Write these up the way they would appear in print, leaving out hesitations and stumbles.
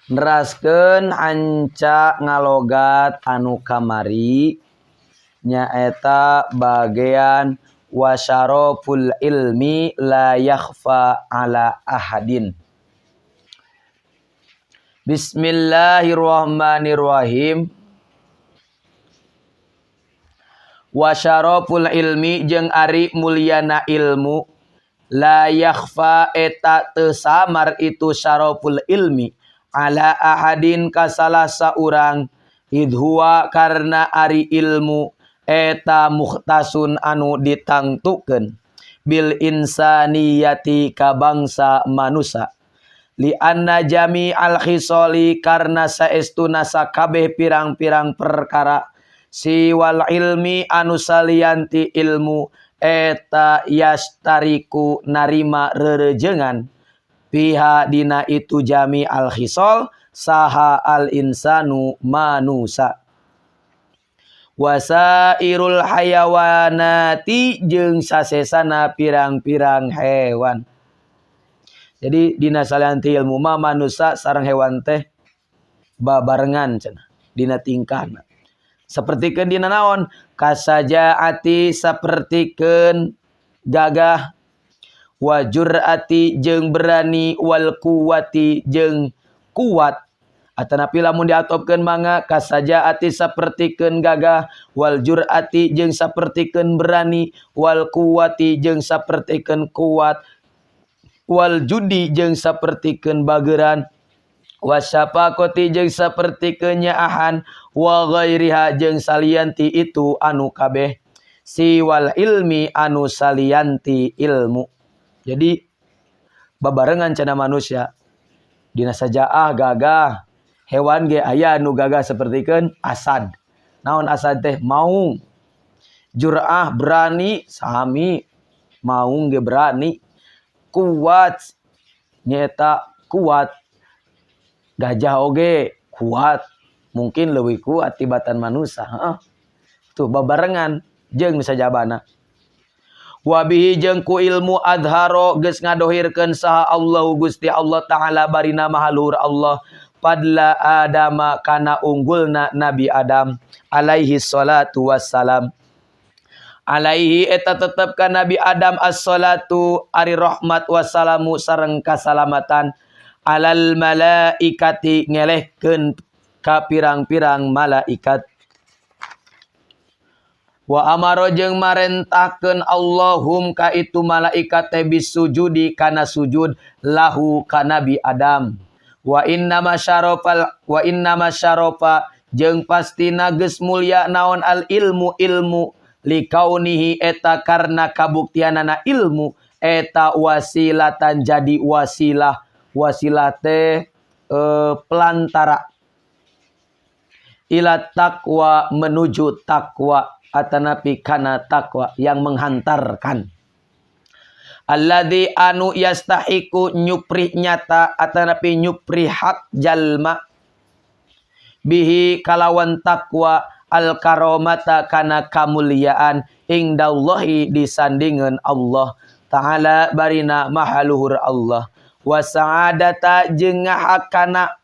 Neraskeun anca ngalogat anu kamari nyaeta bagian wasyaraful ilmi la yakhfa ala ahadin. Bismillahirrahmanirrahim. Wasyaraful ilmi jeung ari mulyana ilmu la yakhfa eta teu samar itu syaraful ilmi ala ahadin ka salah saurang idh huwa karna ari ilmu eta mukhtasun anu ditangtukeun bil insaniyati ka bangsa manusa li anna jami'al khisali karna saestuna sakabeh pirang-pirang perkara siwal ilmi anu salianti ilmu eta yastariku narima rerejengan piha dina itu jami al khisal saha al insanu manusa wasairul hayawanati jeung sasesana pirang-pirang hewan. Jadi dina salianti ilmu mah manusa sareng hewan teh babarengan cenah dina tingkahna. Sapertikeun dina naon kasajaati sapertikeun gagah wajurati jeung berani wal kuwati jeung kuat atanapi lamun diatopkeun mangga kasajaati sapertikeun gagah wal jurati jeung sapertikeun berani wal kuwati jeung sapertikeun kuat wal judi jeung sapertikeun bageran wasyafaqati jeung sapertikeun nyaahan wa ghairiha jeung salianti itu anu kabeh siwal ilmi anu salianti ilmu. Jadi babarengan cenah manusia dina sajaah gagah hewan ge aya anu gagah sapertikeun asad. Naon asad teh maung. Jur'ah berani sami maung ge berani. Kuat nyaeta kuat. Gajah oge kuat, mungkin leuwih kuat tibatan manusia. Heeh. Tuh babarengan jeung sajabana. Wabihi jeung ku ilmu adharo geus ngadohirkeun saha Allahu Gusti Allah Ta'ala barina maha luhur Allah fadla Adama kana unggulna Nabi Adam alaihi salatu wassalam. Alaihi eta tetep ka Nabi Adam as-salatu ari rahmat wassalamu sareng kasalamatan alal malaikati ngelehkeun ka pirang-pirang malaikat. Wa amaro jeung marentahkeun Allahum ka itu malaikat teh bisujudi kana sujud lahu ka Nabi Adam. Wa inna masyarafal wa inna masyarafa jeung pastina geus mulya naon al ilmu ilmu likaunihi eta karna kabuktianana ilmu eta wasilatan jadi wasilah. Wasilah teh pelantara ila taqwa menuju takwa atanapi kana takwa yang menghantarkan alladzi anu yastahiku nyupri nyata atanapi nyupri hak jalma bihi kalawan takwa al karomata kana kamuliaan indallahi disandingan Allah Ta'ala barina maha luhur Allah wa sa'adata jeung ngahakana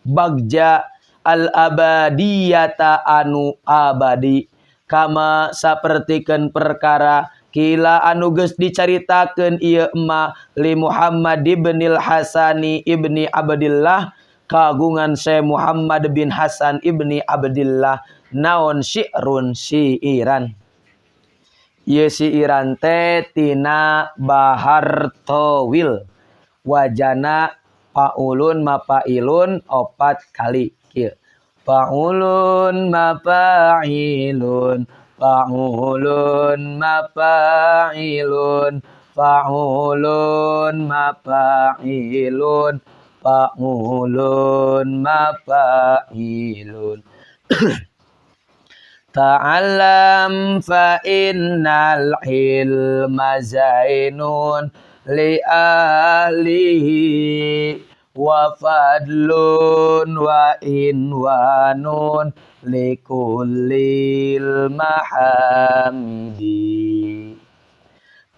bagja al abadiyata anu abadi kama sapertikeun perkara kila anu geus dicaritakeun ieu emma li Muhammad ibnil Hasani ibni Abdillah kagungan Syekh Muhammad bin Hasan ibni Abdillah naon syi'run syi'iran. Ieu syi'iran teh tina Bahar Tawil wajana paulun mapailun 4 kali kieu. Paulun mapailun paulun mapailun paulun mapailun paulun mapailun. Ta'allam fa innal ilma zainun li ahlihi wa fadlun wa inwanun likullil mahamidi.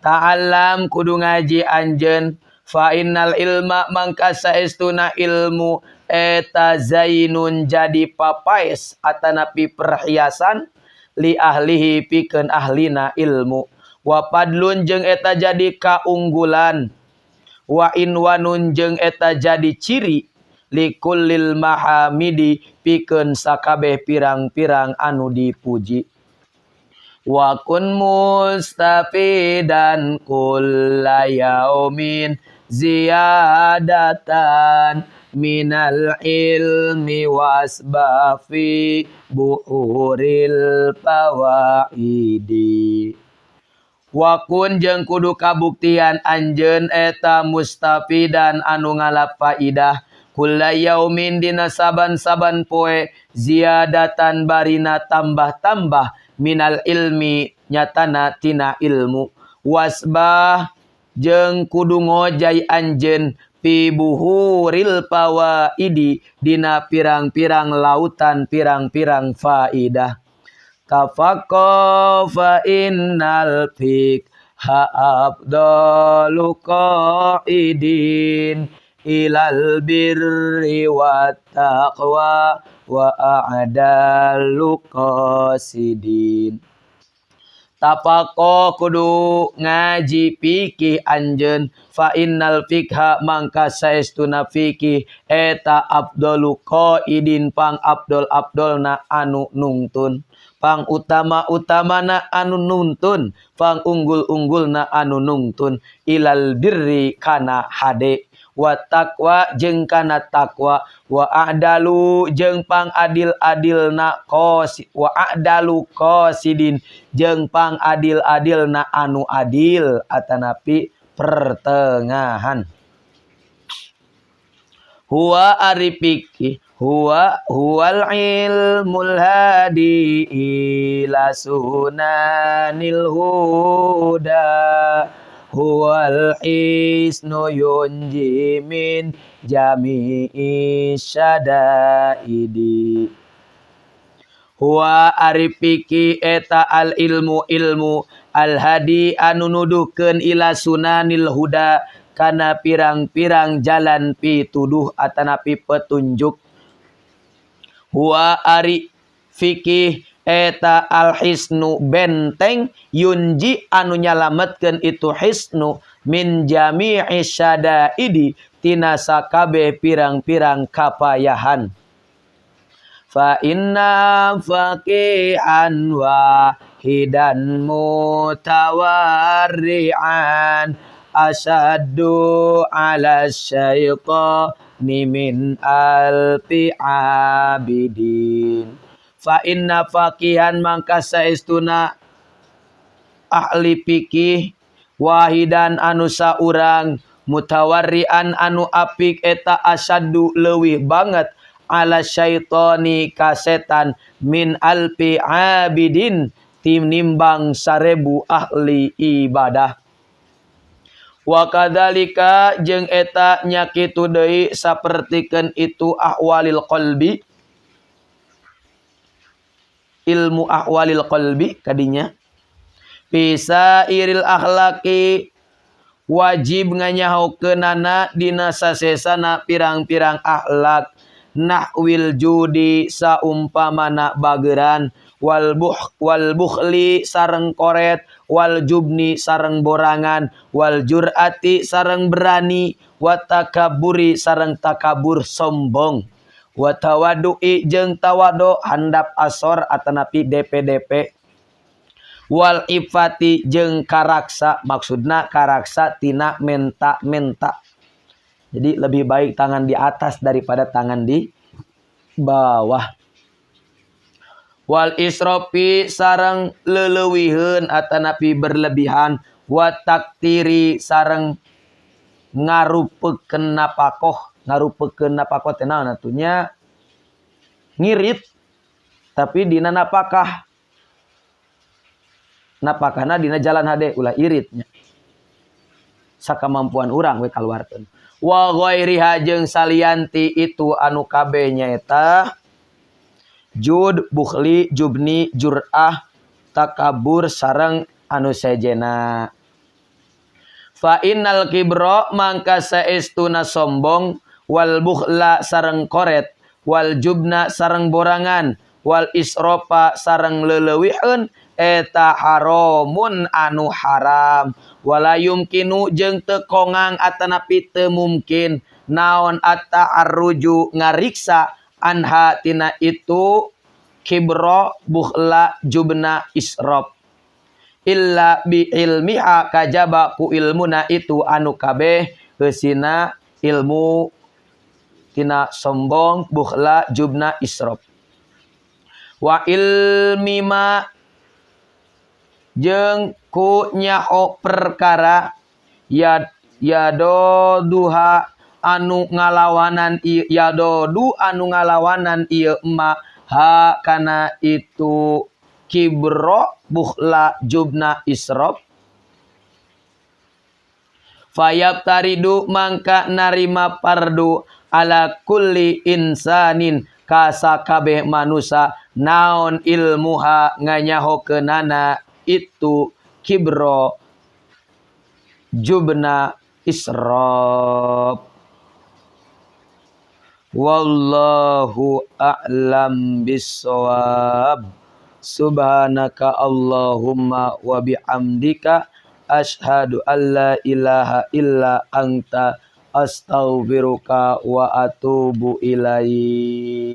Ta'allam kudu ngaji anjeun fa innal ilma mangka saestuna ilmu eta zainun jadi papaes atanapi perhiasan li ahlihi pikeun ahlina ilmu wa fadlun jeung eta jadi kaunggulan wa inwanun jeung eta jadi ciri likullil mahamidi pikeun sakabeh pirang-pirang anu dipuji. Wa kun mustafidan kulla yaumin ziyadatan minal ilmi wasbafi buhuril fawaidi. Wa kun jeung kudu kabuktian anjeun eta mustafidan anu ngalap faidah kulla yaumin dina saban-saban poe ziyadatan barina tambah-tambah minal ilmi nyatana tina ilmu wasbah jeung kudu ngojay anjeun fi buhuril fawaidi dina pirang-pirang lautan pirang-pirang faidah. Tafaqqa fa innal fiqha afdalu qaidin ilal birri wat taqwa wa a'dalu qasidin. Tafaqqa kudu ngaji fikih anjeun fa innal fikha mangka saestuna fikih eta afdalu qaidin pang afdol afdolna anu nungtun pang utama utamana anu nuntun pang unggul unggulna anu nungtun ilal birri kana hade wa taqwa jeung kana taqwa wa a'dalu jeung pang adil-adilna qasi wa a'dalu qasidin jeung pang adil-adilna anu adil atanapi pertengahan. Huwa ari fikih huwa huwal ilmul hadi ila sunanil huda huwal hisnu yunji min jami'i syadaidi. Huwa ari fikih eta al ilmu ilmu al hadi anu nuduhkeun ila sunanil huda kana pirang-pirang jalan pituduh atanapi petunjuk. Huwa ari fikih eta al hisnu benteng yunji anu nyalametkeun itu hisnu min jami'i syadaidi tina sakabeh pirang-pirang kapayahan. Fa inna faqihan wahidan mutawarri'an asyaddu 'ala syaitani min alfi abidin. Fa inna faqihan mangka saestuna ahli fikih wahidan anu saurang mutawarrian anu apik eta asyaddu leuwih banget ala syaitani ka setan min alfi abidin tinimbang 1000 ahli ibadah. Wa kadzalika jeung eta nya kitu deui sapertikeun itu ahwalil qalbi ilmu ahwalil qalbi kadinya bisa iril akhlaki wajib nganyahokeunana dina sasesana pirang-pirang akhlak nahwil judi saumpamana bageran wal bukhli sareng koret wal jubni sareng borangan wal jur'ati sareng berani wa takaburi sareng takabur sombong wa tawadu'i jeung tawadu handap asor atanapi DPDP wal ifati jeung karaksa maksudna karaksa tina menta-menta. Jadi lebih baik tangan di atas daripada tangan di bawah. Wal israfi sareng leleuwiheun atanapi berlebihan wa taktiri sareng ngarupekeun napakoh. Ngarupekeun napakoh teh naon atuh nya ngirit tapi dina napakah napakahna dina jalan hade ulah iritnya sakamampuan urang we kaluarkeun. Wa ghairiha jeung salianti itu anu kabeh nyaeta jud bukhli jubni jur'ah takabur sareng anu sejena. Fa innal kibra mangka saestuna sombong Wal bukhla sareng koret, wal jubna sareng borangan, wal isrofa sareng leleuwiheun eta haramun anu haram. Wala yumkinu jeung teu kongang atanapi teu mungkin naon at-ta'arruju ngariksa anha tina itu kibro bukhla jubna israf illa bi ilmiha kajaba ku ilmuna itu anu kabeh eusina ilmu tina sombong bukhla jubna israf. Wa ilmi ma jeung ku nyaho perkara ya yadoduha anu ngalawanan yadodu anu ngalawanan ieu ma ha kana itu kibro bukhla jubna israf. Fayab taridu mangka narima pardu ala kulli insanin kasakabeh manusa naon ilmuha nganyahokeunana itu kibro jubna israf. Wallahu a'lam bissawab. Subhanaka Allahumma wa bihamdika asyhadu alla ilaha illa anta astaghfiruka wa atubu ilaik.